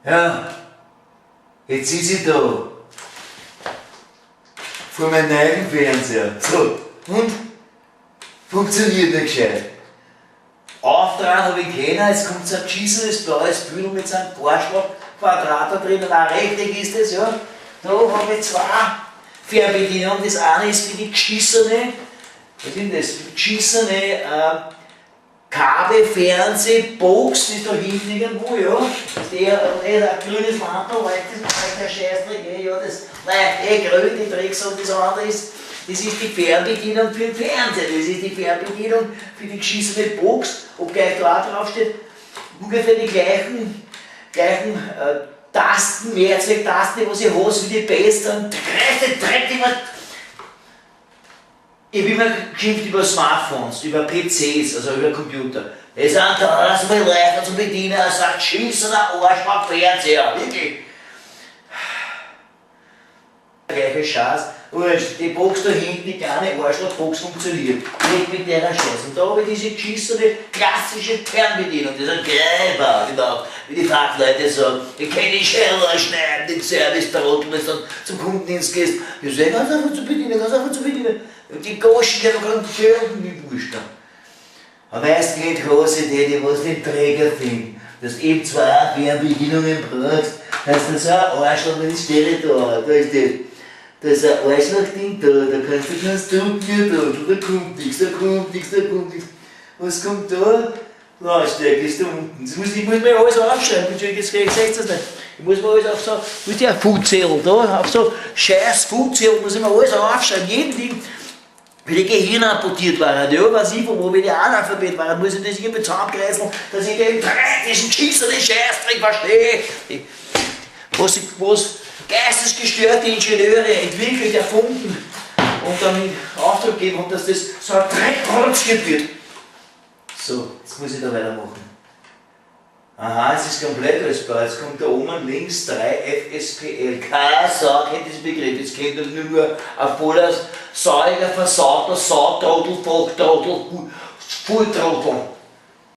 Ja, jetzt sitze ich da vor meinem neuen Fernseher. So, und? Funktioniert nicht gescheit. Auftragen habe ich keiner, jetzt kommt so ein geschissenes blaues Büdel mit so einem Vorschlag-Quadrat da drin, und auch Rechteck ist das, ja. Da habe ich zwei Fernbedienungen. Das eine ist für die geschissene, was ist denn das? Für die geschissene Kabelfernsehbox, die ist da hinten irgendwo, ja. Das ist eher ein grünes Mantel, leuchtet das, der Scheißdreck, eh, ja, das leuchtet eh grün, die Drecksau, und das andere ist, das ist die Fernbedienung für den Fernseher, das ist die Fernbedienung für die geschissene Box, obgleich da auch drauf steht, ungefähr die gleichen Tasten, Mehrzwecktasten, die was ich hasse, wie die Pest, und der Dreck immer. Ich bin immer geschimpft über Smartphones, über PCs, also über Computer. Es sind tausendmal leichter zu bedienen als ein geschissener Arschloch Fernseher, wirklich. Gleiche Scheiß. Wurscht, die Box da hinten, die kleine Arschlochbox funktioniert. Nicht mit der Scheiß. Und da habe ich diese geschissene klassische Fernbedienung, das ist ein Gräber, genau, wie die Fachleute sagen. Ich kenne die Scheller schneiden, den Service-Trottel, wenn du dann zum Kundendienst gehst. Das ist eh ganz einfach zu bedienen, ganz einfach zu bedienen. Und die Goschen, die kann schön, wurscht. Am meisten geht hasse ich die, die was den Träger finden. Dass du eben zwei Fernbedienungen brauchst, dass du so ein Arschloch, das steht da, da ist das. Da ist ein Arschloch-Ding da, da kannst du drücken, ja, da, da kommt nichts, da kommt nichts, da kommt nichts. Was kommt da? Lautstärke ist da unten. Das muss, ich muss mir alles aufschreiben, Entschuldigung, jetzt seht ihr das nicht. Ich muss mir alles auf so, wo ist der Fußzettel da? Auf so scheiß Fußzettel muss ich mir alles aufschreiben, jeden Ding. Wie die Gehirn amputiert waren, ja, weiß ich von wo, wie die Analphabet waren, muss ich das irgendwie zusammenkreiseln, dass ich den Dreck, diesen geschissenen Scheißdreck verstehe. Was geistesgestörte Ingenieure entwickelt, erfunden und dann in Auftrag gegeben haben, dass das so ein Dreck produziert wird. So, jetzt muss ich da weitermachen. Aha, es ist komplett alles klar. Jetzt kommt da oben links 3 FSPL. Keine Sau kennt diesen Begriff. Jetzt kennt er nur ein voller, sauriger, versauter Sautrottel, Fachtrottel, Volltrottel.